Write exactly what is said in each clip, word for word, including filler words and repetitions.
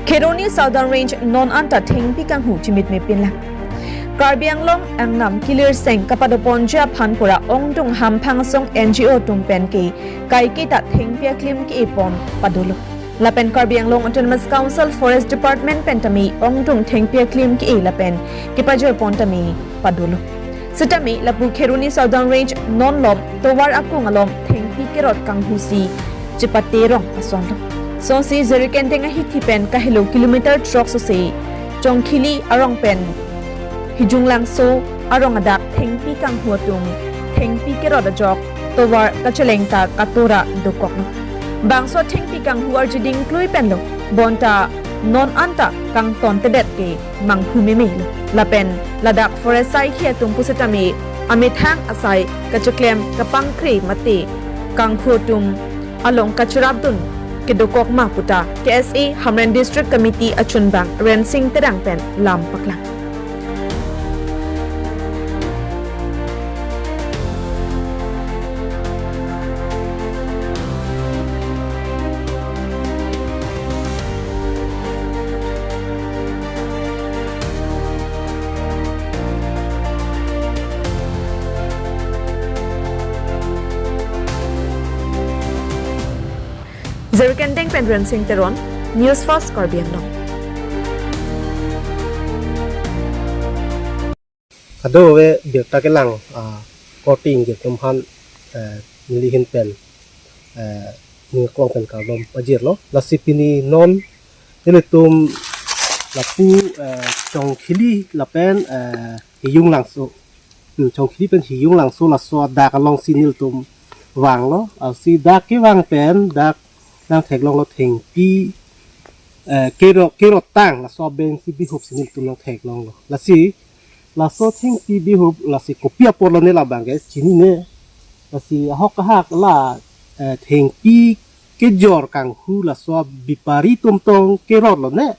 Kheroni Southern Range non anta thengpi kanghu chimitme pinlang. Karbi Anglong angnam kilirseng kapadoponji aphan pura ongdung hamphang asong N G O atum pen ke kaiketa thengpi aklim ke-e pon padolo. Lapen Karbi Anglong Autonomous Council Forest Department pen tame ongdung thengpi aklim ke-e lapen kepajoi pon tame padolo. Sitame lapu Kheroni Southern Range non along tovar akung along thengpi kerot kanghu si chepate rong asonlo. Sonsi Jirikinding ahithi pen kahelo kilometer throk sose Chongkhili arong pen Hijunglangso arong adak thengpi kanghu atum thengpi kerot ajok tovar kacheleng ta katora dokoklo. Bangso thengpi kanghu arjiding klui penlo, bonta non anta kangtontedet ke manghu memelo. Lapen ladak forest saikhi atum pusitame amethang asai kacheklem kapangkre mate kanghu atum along kacherapdun kedokok ma puta K S A Hamren District Committee achunbang Rensing Terang pen lam paklang. Jirikinding pen Rensing Teron, News First Karbi Anglong. Kadokave birta kelang, ah, korte ingjir atum aphan, eh, neli ahin pen, eh, ning aklong pen kardom pajirlo. Lasi pini non nelitum lapu, eh, Chongkhili lapen, eh, Hijunglangso. Hmm, Chongkhili pen Hijunglangso laso adak alongsi nelitum vanglo. Lasi dak kevang pen dak nangtheklonglo thengpi, eh, kero-, kerot tang laso abeng si bihupsi nelitum nangtheklonglo. Lasi laso thengpi bihup lasi kopi apotlo ne labang ke chinine. Lasi ahok ahak la, eh, thengpi kejor kanghu laso bepari atum tong kerotlo ne.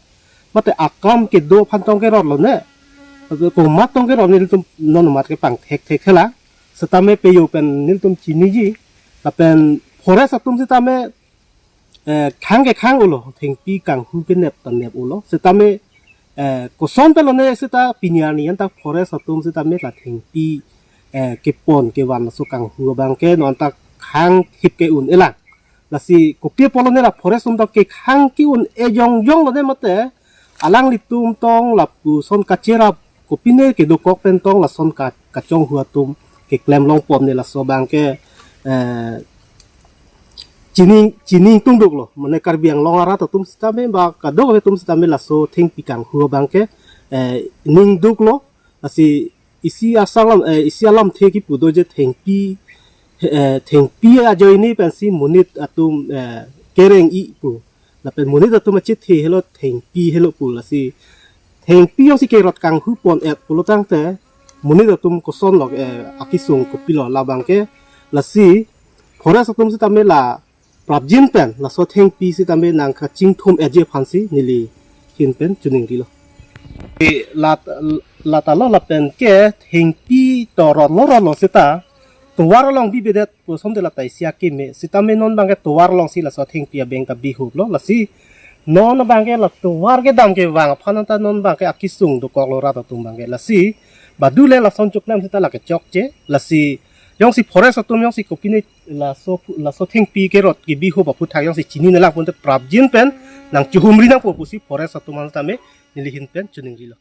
Mate akam kedo aphan tong kerotlo ne. Komat tong kerot nelitum non mat kepangthekthek hela. Sitame peyo pen nelitum chiniji. Lapen forest atum sitame, eh, khang kekhang-olo, thengpi kanghu kenep ta nep-olo. Sitame, eh, koson pelone sita pini arni anta forest atum sitame la thengpi, eh, kepon kevan laso kanghu abang ke non anta khang hip ke-un-elang. Lasi kopi apotlo ne la forest atum ta kekhang ke-un-e jongjong lone mate alanglitum tong lapuson kacherap kopine kedokok pen tong lason ka-, kachonghu atum keklem longpon ne laso abang ke, eh, chini, chini tungduklo. Mane Karbi Anglong arat atum sitame ba kadokave atum sitame laso thengpi kanghu abang ke, eh, ningduklo. Lasi isi asang lam, eh, isi alamthe kipu do je thengpi, eh, thengpi ajoine pensi monit atum, eh, kereng-i pu. Lapen monit atum achethe helo thengpi helo pu lasi. Thengpi jongsi kerot kanghu pon-et pulo tangte monit atum kosonlo, eh, akesung kopilo labang ke lasi forest atum sitame la prapjin pen laso thengpi sitame nangkachingthum-etji aphansi neli ahin pen choningrilo. Lat, latalo lapen ke thengpi to rotlo rotlo sita tovar along bibedet puson de lata isi akeme sitame non abang ke tovar alongsi laso thengpi abeng ta bihuplo lasi non abang ke la tovar kedam kevang aphan ta non abang ke akesung dokoklo rat atum abang ke lasi badu le lason choklem sita lake chokche lasi jongsi forest atum jongsi kopine laso, laso thengpi kerot kebihup aphuthak jongsi chinine lang pute prapjin pen nangchehumri nangpo pusi forest atum aphan tame neli ahin pen choningrilo.